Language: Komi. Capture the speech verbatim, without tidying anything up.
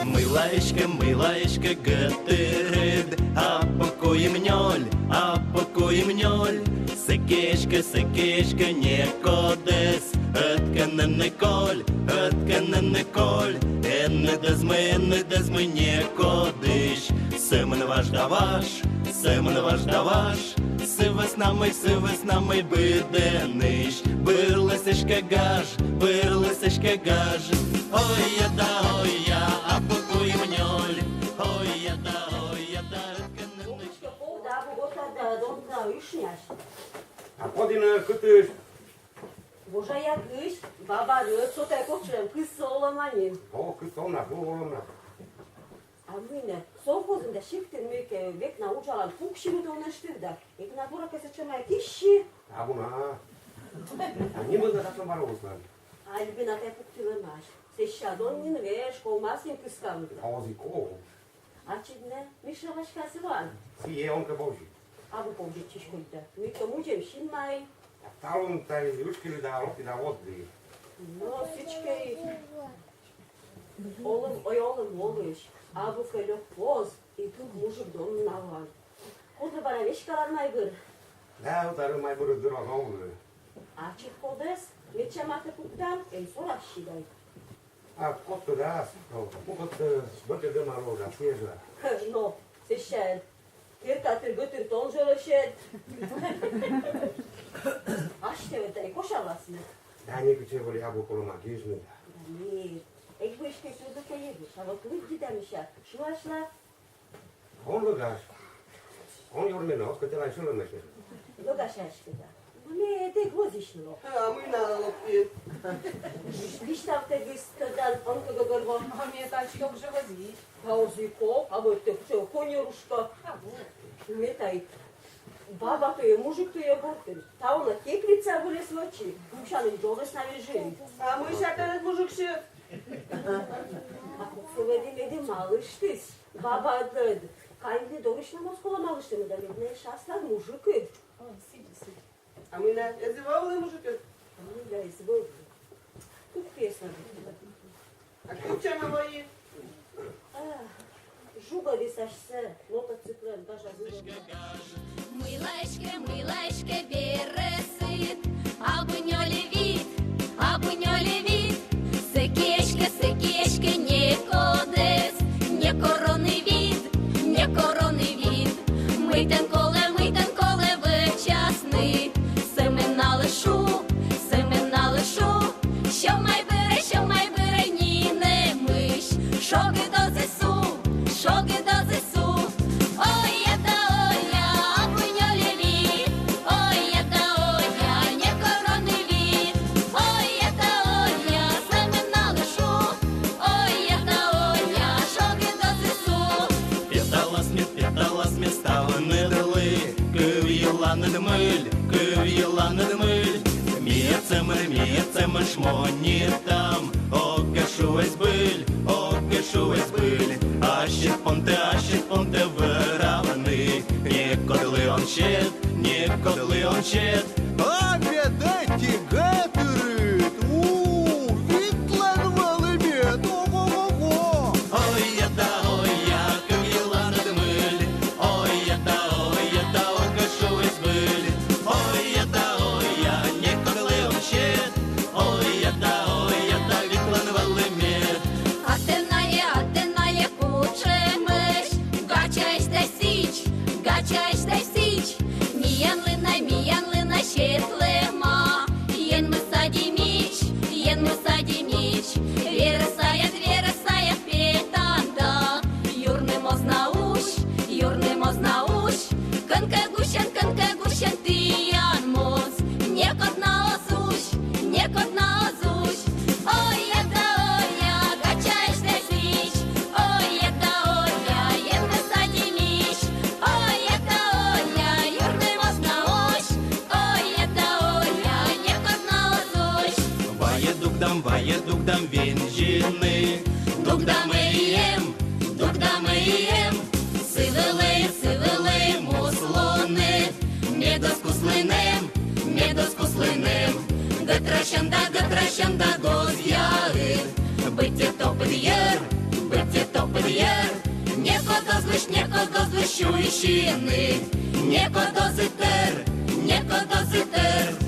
Мыйла эськӧ, мыйла эськӧ гӧтырыд, абу куим нёль, абу куим нёль. Сэки эськӧ, сэки эськӧ некодӧс, ӧткӧн нин коль, ӧткӧн нин коль. Энӧ дӧзмӧй, энӧ дӧзмӧй некодысь. Сӧмын важ да важ, сӧмын важ да важ. Сы вӧсна мый, сы вӧсна мый быдӧнысь бырлӧ сэськӧ гаж, бырлӧ сэськӧ гаж. Ой-я да ой-я, абу куим нёль. Ой-я да ой-я да ӧткӧн нин. Кыдзкӧ пов да абу готад да донна ышнясь. А подінӧ кытысь? Вожаякысь, баба рӧд, со тай кочӧм, кыссӧ олӧма нин. О, кыссӧ олӧма, бу олӧма. А мый нӧ, совхозын да сиктын мыйкӧ век на уджалан, пуксьыны да он эштӧй да. Эг на, буракӧ, сэтшӧма киссьы. Абу на. А нимыс на татшӧм бара оз ло. Альбина тай пуктылӧмась. Сэсся дон нин веж, ковмас нин кыскавны. А оз и ков. Ачыд нӧ, Миша васькас вӧлі? Сійӧ он кӧ повзьы. Абу повзьӧдчысь кодь да. Мыйкӧ мудзӧм синмӧй. Талун тай ышкылі да локтӧ да водзӧ. Но, сідзкӧ и. Олӧм, ой, олӧм олысь. Абу кӧ лёк воз, и кык мужик донна лоан. Кодлы бара веськалан майбыр? Да, ӧтарӧ майбыр дыр он овлы. Ачыд кодӧс, медся матӧ пуктан, эн сорас сидай. А кодкӧ да, ну, кодкӧ бӧртӧ да мар лоӧ да, сійӧ жӧ. Но, сэсся эн. Керка тыр гӧтыр тон жӧ лӧсьӧд. Асьтӧ ӧд тай косяласны. Да некытчӧ вӧлі абу колӧма гижны да. Да нет. Эг бы эськӧ сюрӧ кӧ егыт, а вот лыддьы да, Миша, шыасьлан. Он лӧгась. Он ёрмӧны, оз кӧ тэнад сьӧлӧмӧй. Лӧгась эськӧ да. Но ме эг возьысь ло. А мый на локтін? Висьтавтӧгыс тӧдан, он кӧ гӧгӧрво. А ме тадз ток жӧ возьысь. Да оз и ков, абу тэ кутшӧм коньӧрушка. Ме тай. Баба тӧ, мужик тӧ, гортын. Таво на теплица вылас вӧчи. Мусянын джӧрӧс на вежи. А мый сэтӧн мужиксьыс? А кодкӧ ведь медым малыштіс. Баба ӧд кайны дорысь на моз колӧ малыштны да, медым эшшӧ аслад мужикыд. О, сідзи, сідзи. А мый на, эз и вӧвлы мужикыд? А мый на, эз вӧвлы. Кык пиӧс на. А кутшӧма воис? А, жугӧдіс асьсӧ мотоциклӧн гажа вылын. Мыйла эськӧ, мыйла эськӧ верӧсыд, абу нёль вит, абу нёль вит. Сэки эськӧ, сэки эськӧ некодӧс, не короны вит, не короны вит. Мый тэн колӧ, мый тэн колӧ вӧчасны, сӧмын налы шу, сӧмын налы шу. Сьӧмайбырӧ, сьӧмайбырӧ нинӧмысь, шогыд оз и су, шогыд оз и су. Ой-я да ой-я, абу нёль вит. Ой-я да ой-я, не короны вит. Ой-я да ой-я, сӧмын налы шу. Ой-я да ой-я, шогыд оз и су. Петалас мед, петалас мед ставныдлы кыв йыланыд мыль, кыв йыланыд мыль. Мед сӧмын, мед сӧмын шмонитам, ог кӧ шуӧ збыль, ог кӧ шуӧ збыль. Ассьыд понтӧ, ассьыд понтӧ вӧравны, некодлы он сет, некодлы он сет. А мед ӧти гӧтырыд, у, витлӧн вӧлі мед, ого-го-го. Ой-я да ой-я, кыв йыланыд мыль. Ой-я да ой-я, да ог кӧ шуӧ збыль. Ой-я да ой-я, некодлы он сет. Ой-я да ой-я, да витлӧн вӧлі мед. А тэ найӧ, а тэ найӧ кутшӧмӧсь, гачаӧсь тай сідз, гачаӧсь тай сідз. Миянлы на, миянлы на сетлӧма. Енмыс садимич, енмыс садимич. Верӧс саяд, верӧс саяд петан да. Юрным оз на усь, юрным оз на усь. Кӧнкӧ гусьӧн, кӧнкӧ гусьӧн тіян моз. Некод на оз усь, некод на оз усь. Ой-я да ой-я, гачаӧсь тай сідз. Ой-я да ой-я, енмыс садимич. Ой-я да ой-я, юрным оз на усь. Ой-я да ой-я, некод на оз усь. Вайӧ дугдам, вайӧ дугдам вензьыны. Дугдам и Сьӧм да гӧтра, сьӧм да гозъяыд, быттьӧ топыд йӧр, быттьӧ топыд йӧр. Некод оз лысьт, некод оз лысьт сюйсьыны, некод оз ытӧр, некод оз ытӧр.